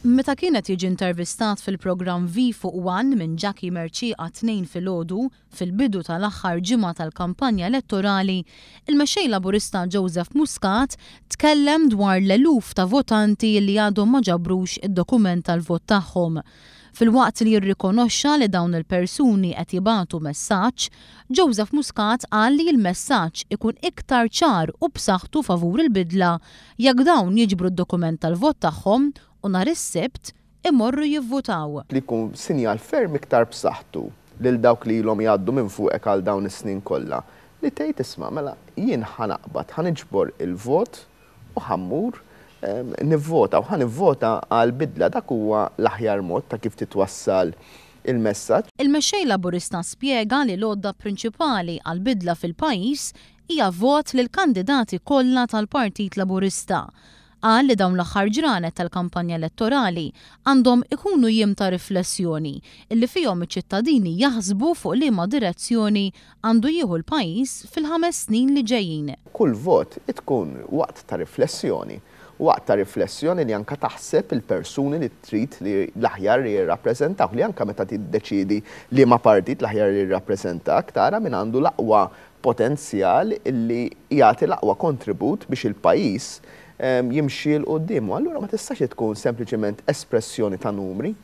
Meta kien qed jiġi intervistat fil-programm V fuq One minn Jackie Mercieca t-Tnejn filgħodu, fil-bidu tal-aħħar ġimgħa tal-kampanja elettorali, il-Mexxej Laburista Joseph Muscat tkellem dwar l-eluf ta' votanti li għadhom ma ġabrux id-dokument tal-vot tagħhom. Filwaqt li rrikonoxxa li dawn il-persuni qed jibagħtu messaġġ, Joseph Muscat qal li l-messaġġ ikun iktar ċar u b'saħħtu favur il-bidla jekk dawn jiġbru d-dokument tal-vot tagħhom u nhar is-Sibt imorru jivvutaw. Li jkun sinjal ferm iktar b'saħħtu lil dawk li ilhom jgħaddu minn fuqek għal dawn is-snin kollha, li tgħid isma' mela jien ħa naqbad, ħa niġbor il-vot u ħa mmur nivvota u ħa nivvota għall-bidla. Dak huwa l-aħjar mod ta' kif titwassal il-messaġġ. Il-Mexxej Laburista spjega li l-għodda prinċipali għall-bidla fil-pajjiż hija vot lill-kandidati kollha tal-Partit Laburista. Qal li dawn l-aħħar ġranet tal-kampanja elettorali għandhom ikunu jiem ta' riflessjoni illi fihom iċ-ċittadini jaħsbu fuq liema direzzjoni għandu jieħu l-pajjiż fil-ħames snin li ġejjin. Kull vot tkun waqt ta' riflessjoni. Waqt ta' riflessjoni li anke taħseb il-persuni li trid li l-aħjar li jirrappreżentawk, li anke meta tiddeċiedi liema partit l-aħjar li jirrappreżentak, tara min għandu l-aqwa potenzjal li jagħti l-aqwa kontribut biex il-pajjiż jimxi 'l quddiem. U allura ma tistax tkun sempliċement espressjoni ta' numri.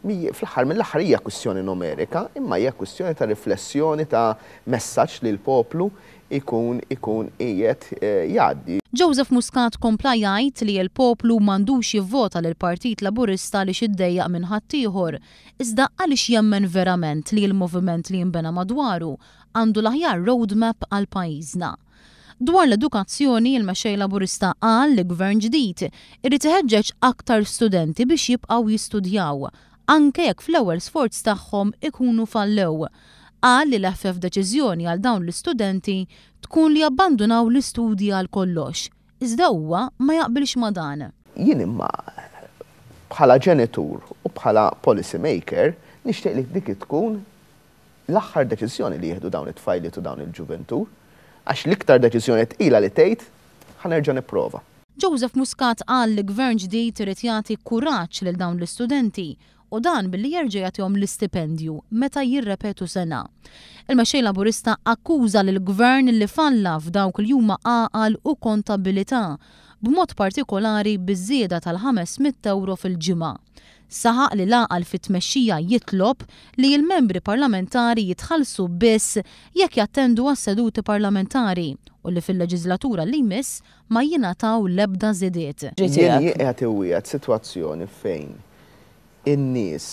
Fl-aħħar mill-aħħar hija kwistjoni numerika, imma hija kwistjoni ta' riflessjoni ta' messaġġ li l-poplu jkun ikun qiegħed jgħaddi. Joseph Muscat kompla jgħid li l-poplu m'għandux jivvota lill-Partit Laburista għaliex iddejjaq minn ħaddieħor, iżda għaliex jemmen verament li l-moviment li jinbena madwaru għandu l-aħjar roadmap għal pajjiżna. Dwar l-edukazzjoni, il-Mexxej Laburista qal li Gvern ġdid irid iħeġġeġ aktar studenti biex jibqgħu jistudjaw, anke jekk fl-ewwel sforz tagħhom ikunu fallew. Qal li l-eħfef deċiżjoni għal dawn l-istudenti tkun li jabbandunaw l-istudji għal kollox, iżda huwa ma jaqbilx ma' dan. Jien imma bħala ġenitur u bħala policy maker nixtieq li dik tkun l-aħħar deċiżjoni li jieħdu dawn it-tfajliet u dawn il-ġuventur, għax l-iktar deċiżjoni tqila li tgħid, ħa nerġa' nipprova. Joseph Muscat qal li Gvern ġdid irid jagħti kuraġġ lil dawn l-istudenti u dan billi jerġa' jagħtihom l-istipendju meta jirrepetu sena. Il-Mexxej Laburista akkuża lill-Gvern li falla f'dawk li huma għaqal u kontabilità, b'mod partikolari biż-żieda tal-500 ewro fil-ġimgħa. Saħaq li l-għaqal fit-tmexxija jitlob li l-membri parlamentari jitħallsu biss jekk jattendu għas-seduti parlamentari u li fil-leġiżlatura li jmiss ma jingħataw l-ebda żidiet. Jien qiegħed iwiegħed sitwazzjoni fejn in-nies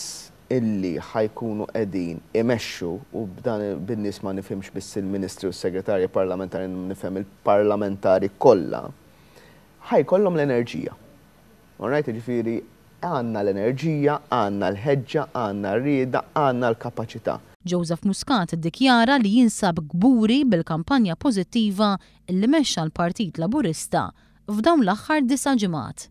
illi ħa jkunu qegħdin imexxu, u b'dan bin-nies ma nifhimx biss il-ministri u s-segretarji parlamentari, nifhem il-parlamentari kollha, ħa jkollhom l-enerġija. All right, jiġifieri għandna l-enerġija, għandna l-ħeġġa, għandna r-rieda, għandna l-kapaċità. Joseph Muscat iddikjara li jinsab kburi bil-kampanja pożittiva li mexxa l-Partit Laburista f'dawn l-aħħar disa' ġimgħat.